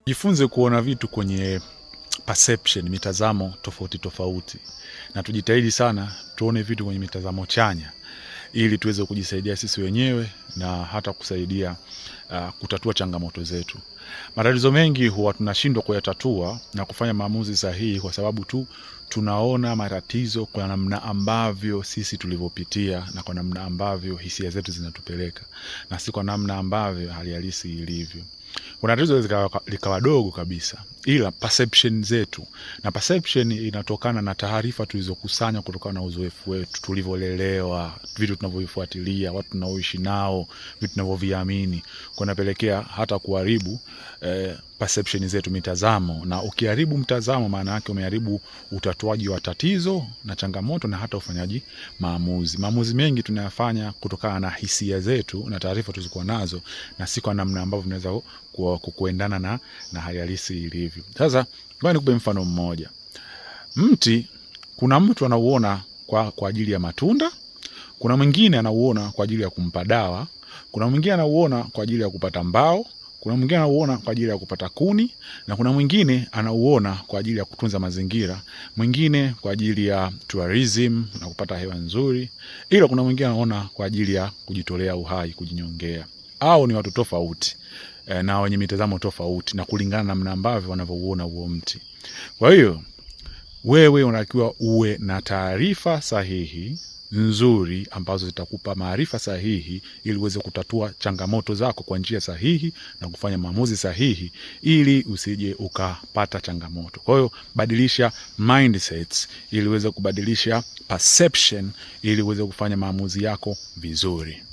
Jifunze kuona vitu kwenye perception, mitazamo tofauti tofauti, na tujitahidi sana tuone vitu kwenye mitazamo chanya ili tuweze kujisaidia sisi wenyewe na hata kusaidia kutatua changamoto zetu. Matatizo mengi huwa tunashindwa kuyatatua na kufanya maamuzi sahihi kwa sababu tu tunaona matatizo kwa namna ambavyo sisi tulivyopitia na kwa namna ambavyo hisia zetu zinatupeleka na si kwa namna ambavyo hali halisi ilivyo. Kuna tatizo likawa dogo kabisa, ila perception zetu, na perception inatokana na taarifa tulizokusanya kutokana na uzoefu wetu, tulivyolelewa, vitu tunavyovifuatilia, watu tunaoishi nao, vitu tunavyoviamini, kunapelekea hata kuharibu perception zetu, mitazamo. Na ukiharibu mtazamo, maana yake umeharibu utatuaji wa tatizo na changamoto na hata ufanyaji maamuzi. Maamuzi mengi tunayafanya kutokana na hisia zetu na taarifa tulizokuwa nazo, na si kwa namna ambavyo tunaweza kuendana na hali halisi ilivyo. Sasa ngoja nikupe mfano mmoja. Mti, kuna mtu anauona kwa ajili ya matunda, kuna mwingine anauona kwa ajili ya kumpa dawa, kuna mwingine anauona kwa ajili ya kupata mbao, kuna mwingine anauona kwa ajili ya kupata kuni, na kuna mwingine anauona kwa ajili ya kutunza mazingira, mwingine kwa ajili ya tourism na kupata hewa nzuri, ila kuna mwingine anaona kwa ajili ya kujitolea uhai, kujinyongea. Au ni watu tofauti na wenye mitazamo tofauti na kulingana na namna ambavyo wanavyouona huo mti. Kwa hiyo wewe unatakiwa uwe na taarifa sahihi nzuri ambazo zitakupa maarifa sahihi ili uweze kutatua changamoto zako kwa njia sahihi na kufanya maamuzi sahihi ili usije ukapata changamoto. Kwa hiyo badilisha mindsets ili uweze kubadilisha perception ili uweze kufanya maamuzi yako vizuri.